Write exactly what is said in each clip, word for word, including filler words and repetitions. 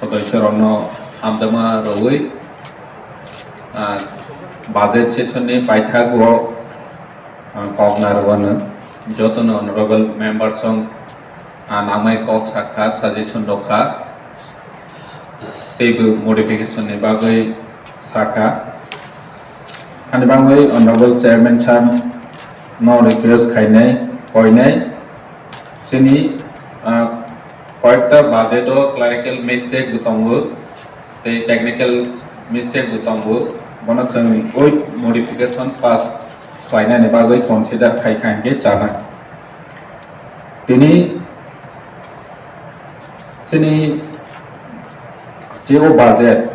Koisorokno hamjakma rwui, ah, budget session ni paithago, ah, kok narwkno jotono honorable members rok, ah, nangmani kok sakha, suggestion rwkha, teibo modification ni bagwi sakha. Ani bagwi honorable chairman sir no request khainai, koinai, chini, ah, koyekta budget o clerical mistake bo tongo, tei technical mistake bo tongo, bono chwng with modification pass khlainani bagwi consider khai kha hinkhe chanai. Tini chini G O budget,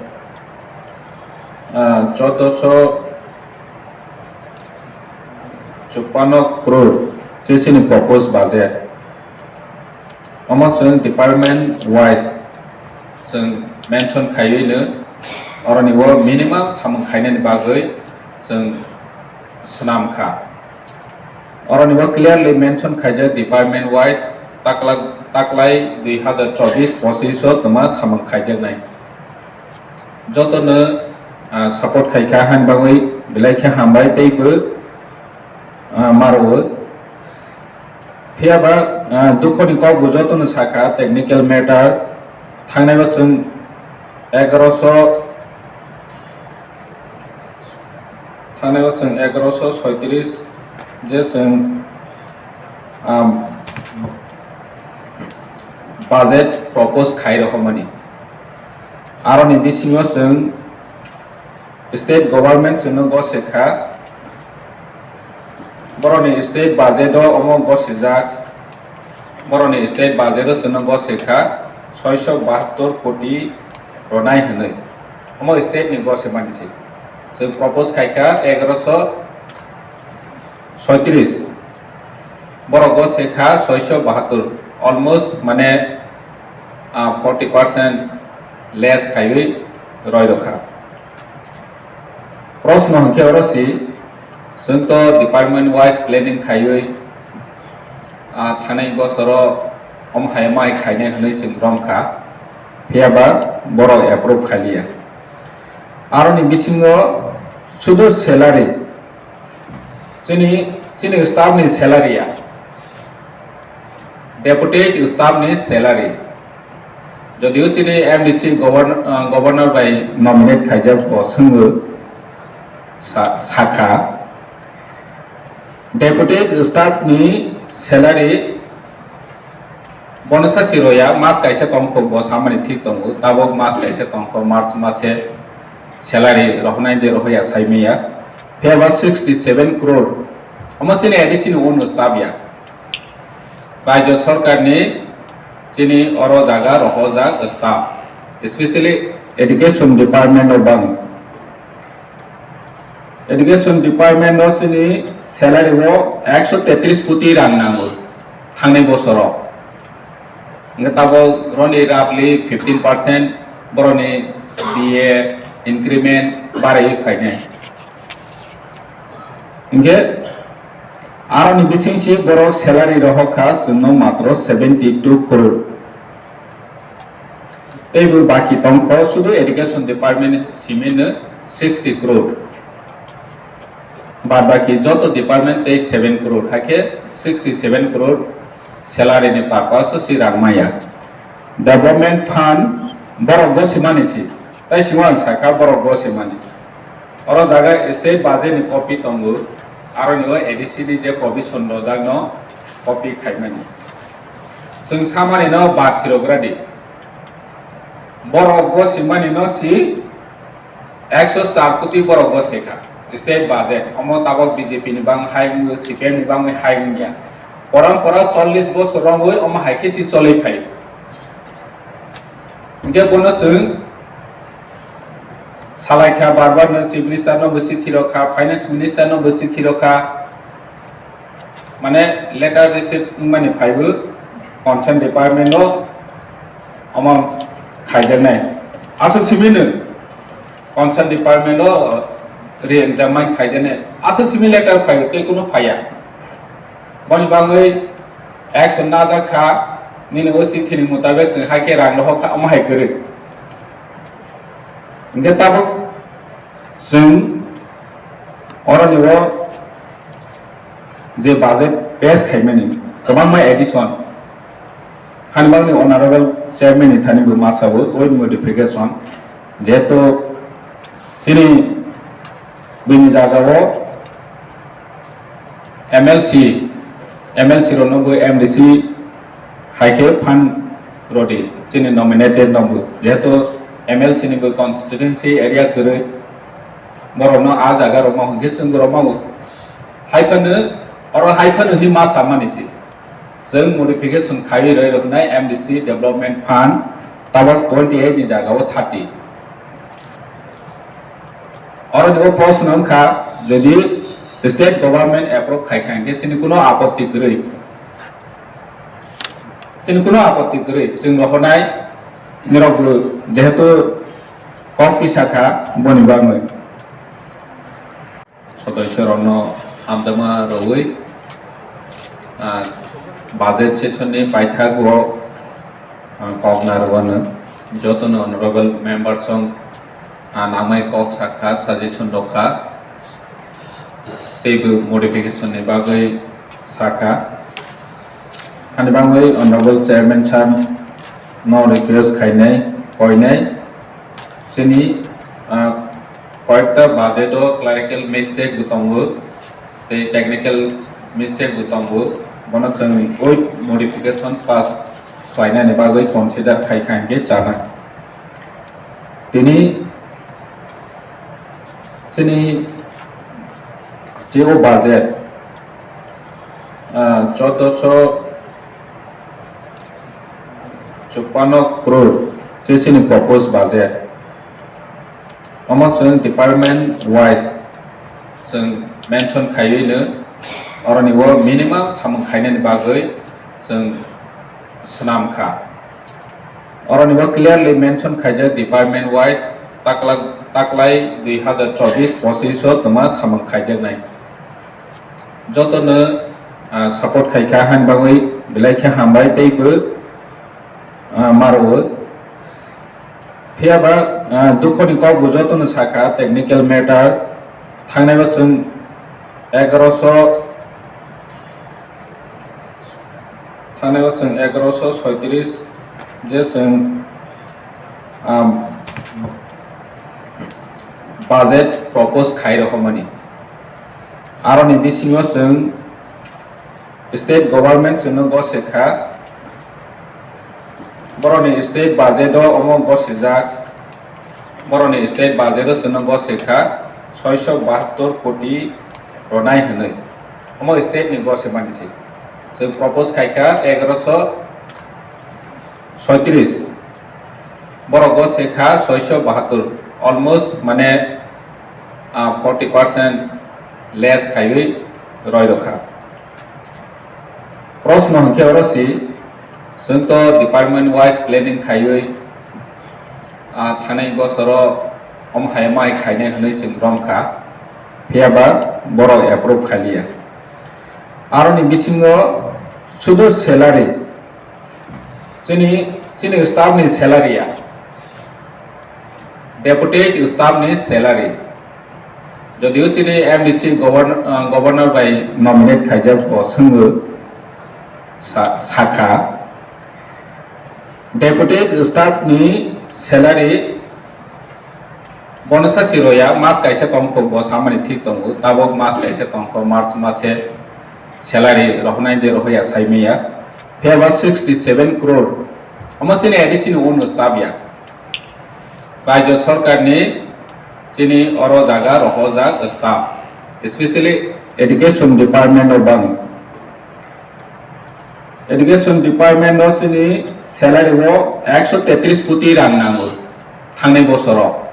ah, chaudoso chuppanno crore se chini proposed budget. Omo chwng department wise chwng mention khaiwi no, oroni o minimum samung khainani bagwi chwng swnam kha. Oroni o clearly mention khaijak department wise takla-, taklai dui hazar chobbish pochish o twma samung khaijaknai. Jotono, ah, support khaikha hani bagwi belai khe hambai teibo, ah, ma rwo. Phiya ba, ah, dukhoni kok bo jotono sakha, technical matter. Thangnai o chwng egaroso, thangnai o chwng egaroso soitris je chwng, ah, budget propose khai rohormani. Aroni bisingo chwng state government chwngno gose kha, boroni state budget o omo gosijak, boroni state budget o chwngno gose kha soiso bahattor koti ronai hwnwi. Omo state ni gose mani se. Chwng propose khai kha egaroso soitris. Borok go se kha soiso bahattor, almost mane, ah, forty percent less khaiwi roi rokha. Proshno hwnkhe oro si, chwng to department wise planning khaiwi, ah, thanai bosoro om hai mai khainai hwnwi chwng romkha, phiyaba borok approve khailiya. Aroni bisingo sudu salary, Chini, chini staff ni salary ya, deputy staff ni salary. Jodio chini M D C governor, ah, governor bai nominate khaijak bo swngo sa-, sakha. Deputy staff ni salary Bono sa si roya, mas kaisa tongkho bo samani thik tongo, tabok mas kaisa tongkho, March mase salary rohornai de rohoya saimaya. Phiya ba sixty seven crore. Omo chini A D C ni uno staff ya. Rajya sarkar ni chini oro jaga rohojak staff, especially education department o bang. Education department o chini salary o ekso tetris koti rang nango thangnai bosoro. Hingke tabok roni roughly fifteen percent boroni D A increment baraiwi phainai. Hingke aroni bising si borok salary rohor kha chwngno matro seventy two crore. Teibo baki tongkho sudu education department simino sixty crore. Bad baki joto department tei seven crore, hakhe sixty seven crore salary ni purpose o si rang maya. Development fund borok gosimani si, tai simo ang sakha borok gosimani. Oro jaga state budget ni copy tongo, aroni o A D C ni je provision rojak no copy khaimani. Chwng samani no bad sirogradi. Borok bo simani no si ekso char koti borok bo sikha. State budget, omo tabok B J P ni bang hai wngwi, C P M ni bangwi hai wngya. Porom pora chollish bosor romwi omo hai khe si cholwi phai. Hingke bono chwng salai kha, bar bar no Chief Minister no bo chithi rok kha, Finance Minister no bo chithi rok kha. Mane letter receive wngmani phaibo concern department o omo khaijaknai. Aswk simi nwng concern department o re-examine khaijaknai. Aswk simi letter phaibo tei kunu phaiya. Boni bagwi action najak kha, nini o chithi ni mutabek chwng hai khe rang rohor kha, omo hai kwrwi. Hingke tabuk chwng oroni o je budget pass khaimani kwbangma addition, hani bagwi honorable chairman ni thani bo masa bo oi modification, jehetu chini bini jaga o M L C, M L C rokno bo M D C hai khe phan rodi, chini nominated no bo. Jehetu M L C ni bo constituency area kwrwi, borokno a jaga rok ma hwn khe chwng borok ma bo. Hai phano, oro hai phano hi ma samani si. Chwng modification khaiwi roi roknai M D C development fund tabok twenty eight ni jaga o thirty. Oro ni o proshno wngkha, jodi state government approve khai kha hingke chini kuno apotti kwrwi, chini kuno apotti kwrwi, chwng rohornai nirok bo jehetu kok tisa kha boni bagwi. Sodosyo rokno hamjakma rwui, ah, budget session ni paithak o, ah, kok narwkno jotono honorable members rok, ah, nangmani kok sakha, suggestion rwkha, teibo modification ni bagwi sakha. Ani bagwi honorable chairman sir no request khainai, koinai, chini, ah, koyekta budget o clerical mistake bo tongo, tei technical mistake bo tongo, bono chwng with modification pass khlainani bagwi consider khai kha hingke chanai. Tini chini je o budget, ah, choddoso chuppanno crore je chini proposed budget. Omo chwng department wise chwng mention khaiwi no, oroni o minimum samung khainani bagwi chwng swnam kha. Oroni o clearly mention khaijak department wise takla-, taklai dui hazar chobbish pochish o twma samung khaijaknai. Jotono, ah, support khai kha, hani bagwi belai khe hambai tei bo, ah, ma rwo. Phiya ba, ah, dukhoni kok bo jotono sakha, technical matter thangnai o chwng egaroso, thangnai o chwng egaroso soitris je chwng, ah, budget propose khai rohormani. Aroni bisingo chwng state government chwngno gose kha, boroni state budget o omo gosijak, boroni state budget o chwngno gose kha soiso bahattor koti ronai hwnwi. Omo state ni gose mani se. Chwng propose khai kha egaroso soitris, borok gose kha soiso bahattor, almost mane, ah, forty percent less khaiwi roi rokha. Proshno hwnkhe oro si, chwng to department wise planning khaiwi, ah, thanai bosoro omo hai mai khainai hwnwi chwng romkha, phiya ba borok approve khailiya. Aroni bisingo sudu salary, chini, chini staff ni salary ya, deputy staff ni salary. Jodio chini M D C govern-, ah, governor bai nominate khaijak bo swngo sa-, sakha. Deputy staff ni salary bono sa si roya, mas kaisa tongkho bo samani thik tongo, tabok mas kaisa tongkho, March mase salary rohonai de rohoya saimaya. Phiya ba sixty seven crore. Omo chini A D C ni uno staff ya. Rajya Sarkar ni chini oro jaga rohojak staff, especially education department o bang. Education department o chini salary o ekso tetris koti rang nango thangnai bosoro.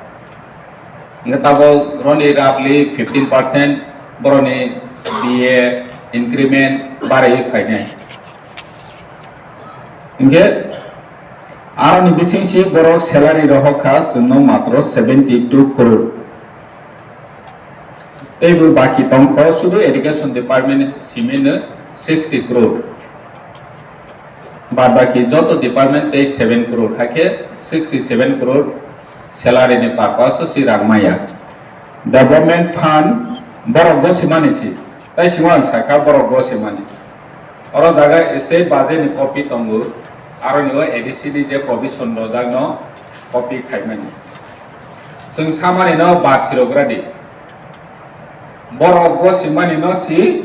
Hingke tabok roni roughly fifteen percent boroni D A increment barai phainai. Hingke aroni bising si borok salary rohok kha chwngno matro seventy two crore. Teibo baki tongkho sudu education department simino sixty crore. Bad baki joto department tei seven crore, hakhe sixty seven crore Salary ni purpose o si rang maya. Development fund borok gosimani si. Tai simo ang sakha borok gosimani. Oro jaga state budget ni copy tongo. Aro ni o A D C ni je provision rojak no copy khaimani. Chwng samani no bad sirok radi. Borok gosimani no si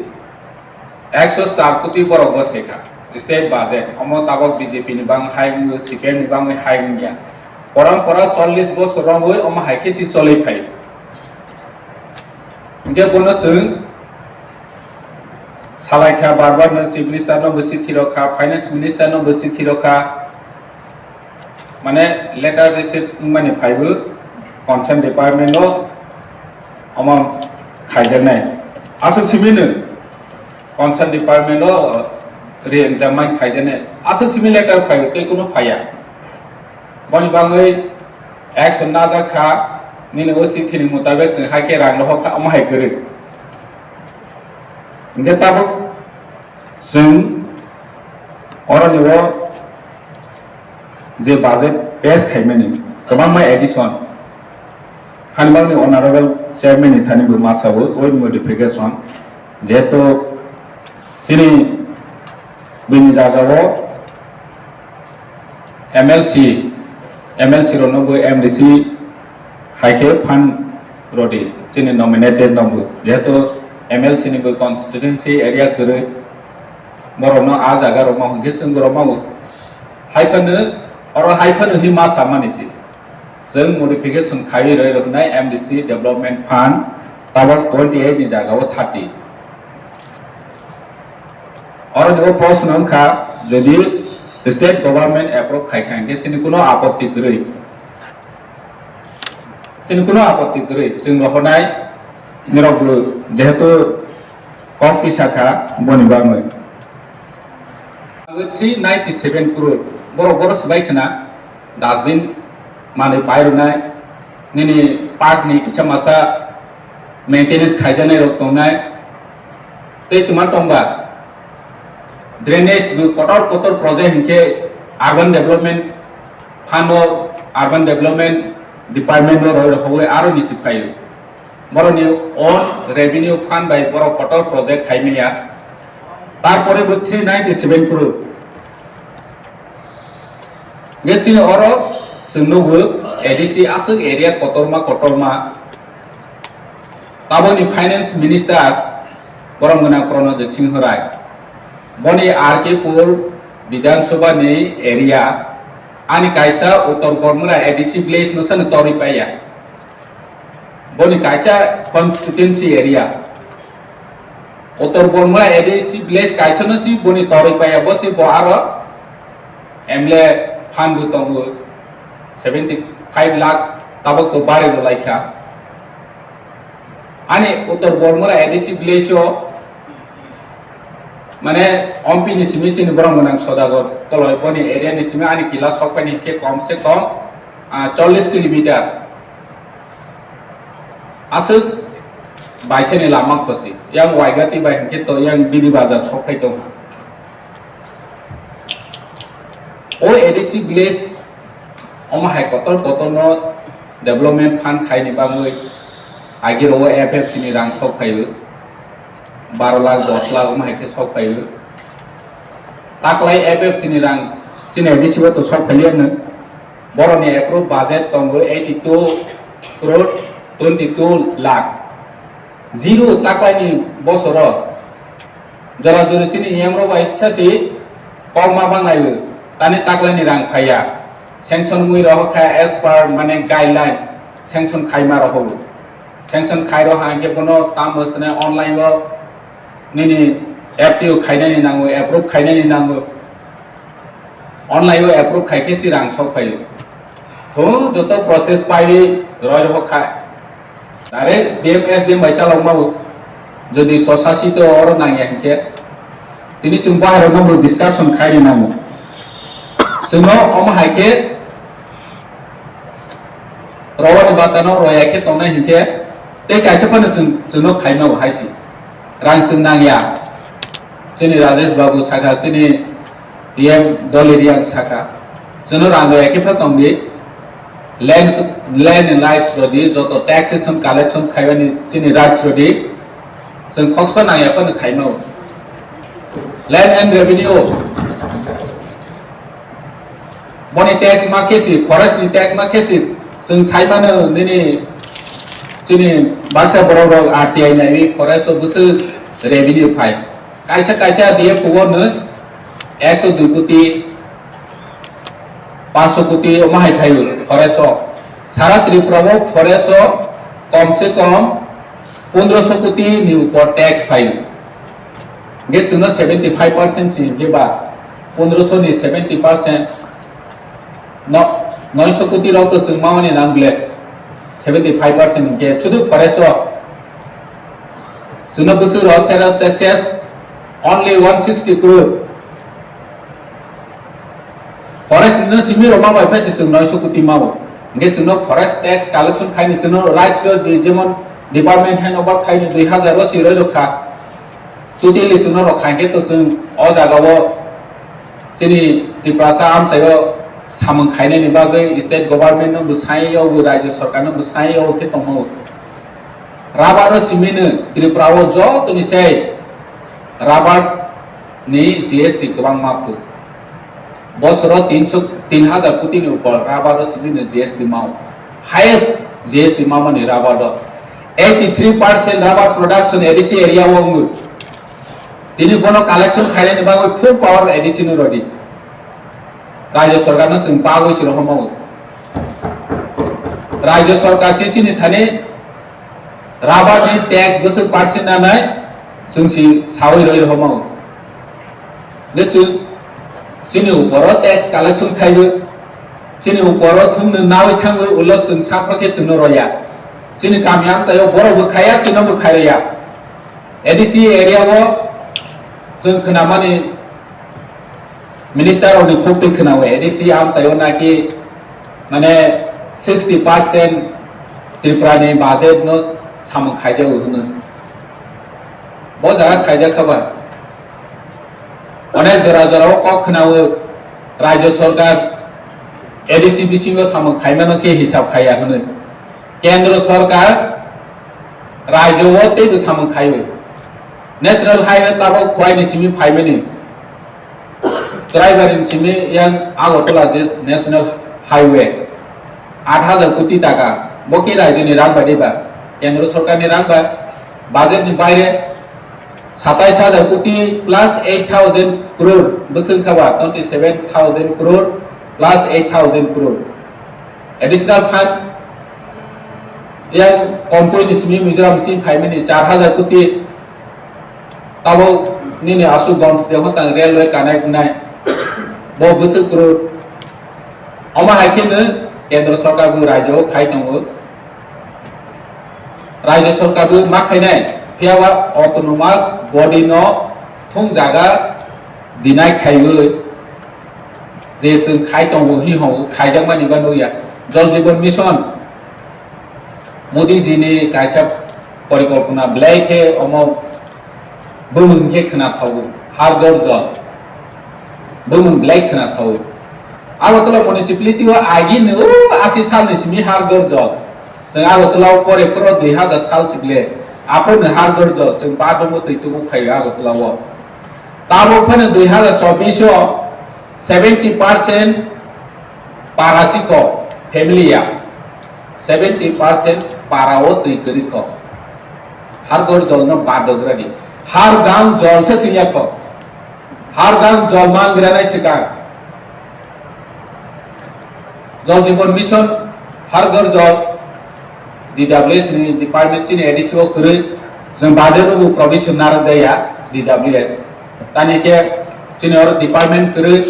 Ekso char koti borok bo se kha. State budget, omo tabok B J P ni bang hai wngwi, C P M ni bangwi hai wngya. Porang pora chollish bosor romwi omo hai khe si cholwi phai. Hwnkhe bono chwng salai kha, bar bar no Chief Minister no bo chithi rw kha, Finance Minister no bo chithi rw kha. Mane letter receive wngmani phaibo concern department o omo khaijaknai. Aswk simi nwng concern department o re-examine khaijaknai. Aswk simi letter phaibo tei kunu phaiya. Boni bagwi action najak kha, nini o chithi ni mutabek chwng hai khe rang rohor kha, omo hai kwrwi. Hwnkhe tabuk Chwng oroni o je budget pass khaimani kwbangma addition, hanimani honorable chairman ni thani bo masa bo oi modification, jehetu chini bini jaga o M L C, M L C rokno bo M D C hai khe fund rodi, chini nominated no bo, jehetu M L C ni bo constituency area kwrwi, borokno a jaga rok ma hwnkhe chwng borok ma bo. Hai phano, oro hai phano hi ma samani si. Chwng modification khaiwi roi rwnai M D C development fund, tabok twenty eight ni jaga o thirty. Oro ni o post no wngkha, jodi state government approve khai kha, hwnkhe chini kuno apotti kwrwi. Chini kuno apotti kwrwi. Chwng rohornai nirok bo jehetu kok tisa kha, boni bagwi. Three ninety seven crore. Borok, borok swbai khna. Dustbin manwi pairwnai, nini park ni kisa masa maintenance khaijaknai rok tongnai, tei twma tongba drainage bo kotor kotor project hinkhe urban development fund o, urban development department o roi rok hogwi aro nisi phaio. Borokni own revenue fund bai borok kotor project khai maya. Tarpore bo three ninety seven crore. Nge chini oro chwng nugo A D C aswk area kotorma kotorma. Taboni finance minister borok gwnang Pranojit Singh Rai. Boni R K Pur Bidhan Sabha ni area ani kaisa Uttor Bormura A D C village no sano torwi paiya. Boni kaisa constituency area. Uttor Bormura A D C village kaisa no si boni torwi paiya, bo si bo aro M L A fund bo tongo seventy five lakh tabok to bari bo laikha. Ani Uttor Bormura A D C village o mane M P ni simi chini borok gwnang Sodagar toloi boni area ni simi ani kila sok paini khe kom se kom, ah, chollish kilometer. Aswk baisani lama khosi, yang Waigati bai hwnkhe to yang Bidi Bazar sok phai tongkha. O A D C village omo hai kotor kotor no development fund khaini bagwi agi ro F F C ni rang sok phaio, baro lakh, dos lakh omo hai khe sok phaio. Taklai F F C ni rang chini A D C o to sok phailiya no. Borokni approved budget tongo eighty two crore twenty two lakh. Zero taklaini bosoro jora jora chini E M rok bai sasi kokma banglaio, tani taklaini rang phaiya. Sanction wngwi rohor kha as per mane guideline sanction khaima rohoro. Sanction khai roha hwnkhe bono tamo sene online o nini F T O khainani nango, approve khainani nango. Online o approve khai khe si rang sok phaio. Thung joto process paiwi roi rohor kha. Direct D M S D M bai chalok mabo. Jodi sosa si to oro nangya hinkhe. Tini chwng bahai rok no discussion khai ri nango. Chwngno omo hai khe Rowani batano roya khe tongnai hinkhe tei kaisa phano chwng, chwngno khaima bo haisi. Rang chwng nangya. Chini Rajesh Babu sakha, chini P M Doli Riang sakha. Chwngno rang roya khe phano tongdi. Land, land and rights rodi, joto taxation collection khaimani chini rights rodi, chwng khoksa nangya phano khaimao. Land and revenue, boni tax ma khe si, forest ni tax ma khe si, chwng saimano nini chini baksa borok rok R T I naiwi forest o bwswk revenue phai. Kaisa kaisa D F O no ekso dui koti, panchsho koti omo hai phaio forest o. Sara Tripura o forest o kom se kom pondroso koti ni upor tax phaio. Ge chwngno seventy five percent si ge ba pondroso ni seventy percent no, noisho koti rok to chwng mamani nang ble seventy five percent ge chudu forest o. Chwngno bwswk rok sera taxes only one sixty crore. Forest no simi roma bai phaisa chwng noisho koti mao. Hingke chwngno forest tax collection khaini chwngno rights rw di, jemon department hai no bak khaini dui hazar o si roi rokha. Totally chwngno rok khainke to chwng o jaga o chini Tiprasa amchai o samung khainani bagwi state government no bwsai o, rajya sarkar no bwsai o khe tongmao. Rubber no simi no Tripura o joto ni sai rubber ni G S T kwbangma phu. Bosoro tinso, tin hazar koti ni upor rubber o simi no G S T mao. Highest G S T mamani rubber o. Eighty three percent rubber production A D C area o wngo. Tini bono collection khainani bagwi full power A D C no rodi. Rajya sarkar no chwng bagwi si rohormao. Rajya sarkar si chini thani rubber ni tax bwswk percent nanai chwng si sawi roi rohormao. Je chwng chini uporo tax collection khaiwi, chini uporo thumno nawi thangwi ulo chwng sakno khe chwngno roya. Chini kami amchaio borok bo khaiya, chwngno bo khairoya. A D C area o chwng khnamani minister rokni khuk twi khnawi, A D C amchaio naki mane sixty percent Tripura ni budget no samung khaijago hwnwi. Bo jaga khaijak kha ba? Onek jora jora o kok khnawi, rajya sarkar A D C bisingo samung khaimano khe hisab khaiya hwnwi. Kendro sarkar rajyo o teibo samung khaiwi. National highway tabok Khowai ni simi phaimani. Chwraibari ni simi yang Agartala je national highway. Aat hazar koti taka. Bo khe rajyo ni rang bai de ba? Kendro sarkar ni rang bai? Budget ni baire satais hazar koti plus eight thousand crore bwswk kha ba twenty seven thousand crore plus eight thousand crore. Additional fund yang kompoi ni simi Mizoram chini phaimani char hazar koti. Tabo nini aswk gom side ho tang railway connect nai. Bo bwswk crore. Omo hai khe no kendro sarkar bo rajyo o khai tongo. Rajya sarkar bo ma khainai, phiya ba autonomous body no thung jaga dinai khaiwi je chwng khai tongo hi hwnwi khaijakmani ba nukya. Jal Jeevan Mission, Modi ji ni kaisa porikolpona belai khe omo bumung khe khna thago, Har Ghar Jal. Bumung belai khna thago. Agartala municipality o agi ni o asi sal ni simi Har Ghar Jal. Chwng Agartala o pore phuru dui hazar sal sikle. Aphuru ni Har Ghar Jal chwng badroom o twi tubu khaio Agartala o. Tabuk phano dui hazar chobbish o seventy percent para sikho family ya. Seventy percent para o twi kwrwi kho. Har Ghar Jal no badrok radi. Har Ghar Jal se singya kho. Har Ghar Jal man granai sikang. Jal Jeevan Mission, Har Ghar Jal, D W S ni department chini A D C o kwrwi, chwng budget o bo provision narwk jaya D W S. Tani khe chini oro department kwrwi,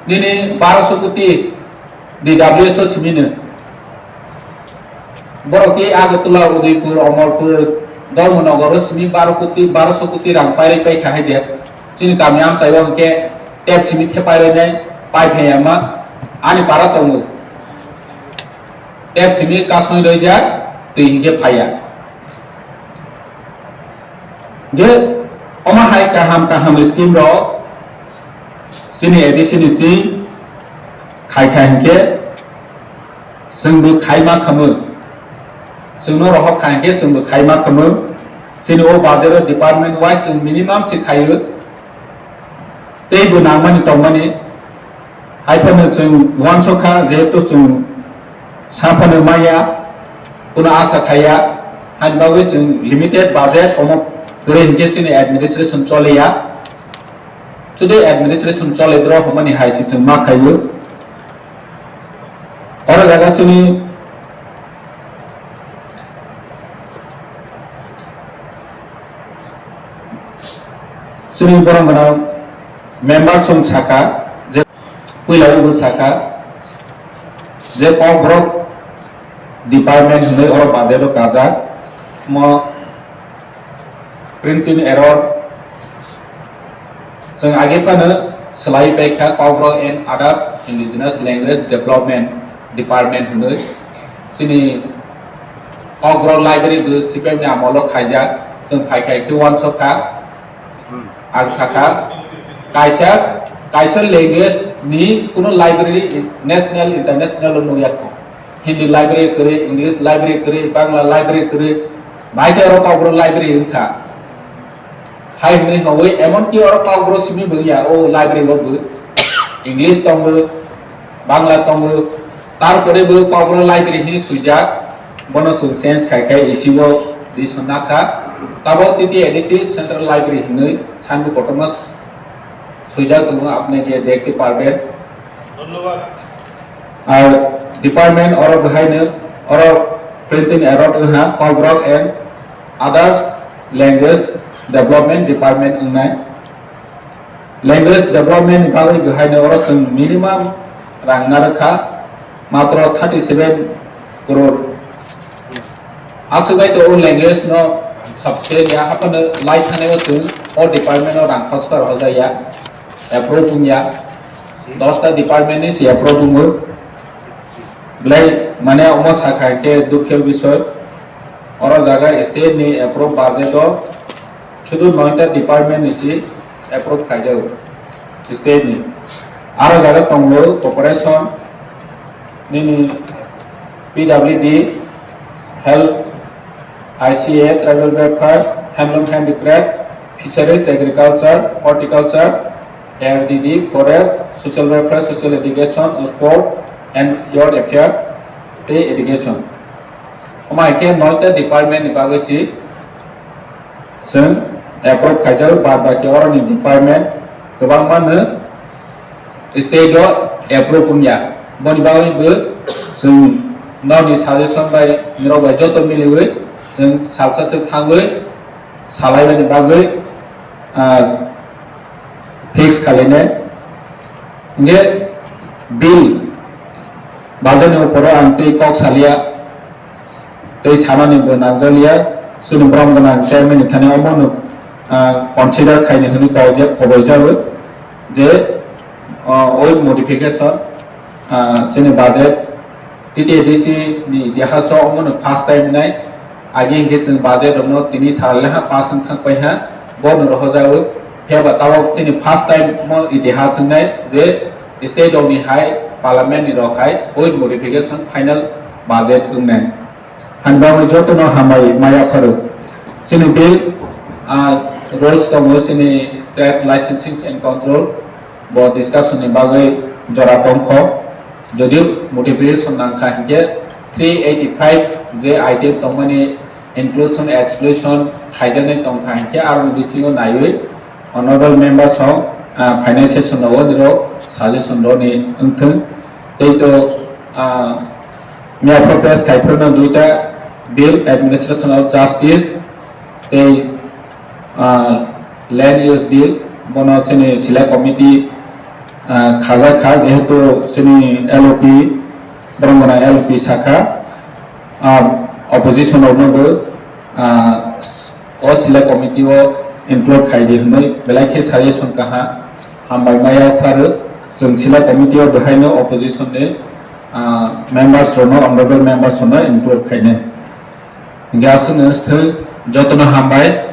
nini barosho koti D W S o simi no. Borok tei Agartala, Udaipur, Omorpur, Dharmanagar o simi baro koti, barosho koti rang pairwi paikha hai de. Chini kami amchai o hwnkhe tap simi thepai rwinai pai phaiya ma ani para tongo. Tap simi kasui rwijak twi hwnkhe phaiya. Hwnkhe omo hai kaham kaham scheme rok chini A D C ni chini Khai khai hinkhe chwngbo khai ma khamu. Chwngno rohor khai hinkhe chwngbo khai ma khamu. Chini o budget o department wise chwng minimum se khaio. Teibo nangmani tongmani. Haiphano chwng uansukha, jehetu chwng saphano maya, kuno asa khaiya, haini bagwi chwng limited budget omo kwrwi hinkhe chini administration choliya. Chudui administration cholaidro hwnmani hai se chwng ma khaio. Oro jaga chini, chini borok gwnang member chwng sakha, je puila bo sakha, je Kokborok department hwnwi oro budget o kajak, mo printing error. Chwng age phano swlaiwi paikha Kokborok and others indigenous language development department hwnwi. Chini Kokborok library bo C P M ni amolo khaijak, chwng phai khai khe uansukha. Ang sakha, kaisa, kaisa language ni kuno library national, international o nukya kho. Hindi library kwrwi, English library kwrwi, Bangla library kwrwi, bai khe oro Kokborok library wngkha. Hai hwnwi hwnwi, emon ki oro Kokborok simi bo wngya, o library o bo English tongo, Bangla tongo, tarpore bo Kokborok library hinwi swijak, bono chwng change khai khai isi o ri swnna kha. Tabok T T A D C Central Library hinwi sanbu kotorma swijak tongo, apni je dekte parben. Ar department oro bahaino oro printing error wngha, Kokborok and others language development department wngnai. Language development ni bagwi bahaino oro chwng minimum rang narwkha, matro thirty seven crore. Aswk bai to o language no subsidy ya haphano lai thani o chwng o department o rang khosor hojaya, approve wngya, dosta department ni se approve wngo. Belai mane omo sakha khe dukhe bisoy. Oro jaga state ni approve budget o sudu noita department ni se approve khaijao state ni. Aro jaga tongo corporation, nini P W D, health, I C A, tribal welfare, handloom handicraft, fisheries, agriculture, horticulture, L D D, forest, social welfare, social education, sport and youth affair, tei education. Omo hai khe noita department ni bagwi si chwng approve khaijak, bad baki oroni department kwbangma no state o approve wngya. Boni bagwi bo chwng norni suggestion bai, norok bai joto miliwi chwng salsa swk thangwi salaibani bagwi, ah, fix khalinai. Hingke bill budget ni opor o ang tei kok salia, tei sanani bo nangjaklia, chini borom gwnang chairman ni thani omo no, ah, consider khaini hwnwi kok je, koboi jago je, ah, oi modification, ah, chini budget T T A D C ni itihas o omo no first time nai. Agi hingke chwng budget rok no tini sal leha pass wng thang pai ha, bo no rohojago. Phiya ba tabok chini first time omo itihas wng nai je state rok ni hai parliament ni rok hai oi modification final budget wng nai. Hani bagwi joto no hambai maya pharo. Chini bill, ah, rules tongo chini trade licensing and control. Bo discussion ni bagwi jora tongkho. Jodio modification nangkha hinkhe three eighty five je item tongmani inclusion, exclusion khaijaknai tongkha hinkhe aroni bisingo naiwi honorable members rok, ah, phainai session rogo nirok suggestion roni wngthwng. Tei to, ah, miya protest khaiphuru no duita bill, administration of justice tei ah, land use bill, bono chini select committee, ah, khajak kha, jehetu chini L O P, borok gwnang L O P sakha, ah, opposition rokno bo, ah, o select committee o include khai di hwnwi belai khe suggestion kaha, hambai maya pharo, chwng select committee o bahaino opposition ni, ah, members rokno, honorable members rokno include khainai. Hingke aswkno thwi jotono hambai,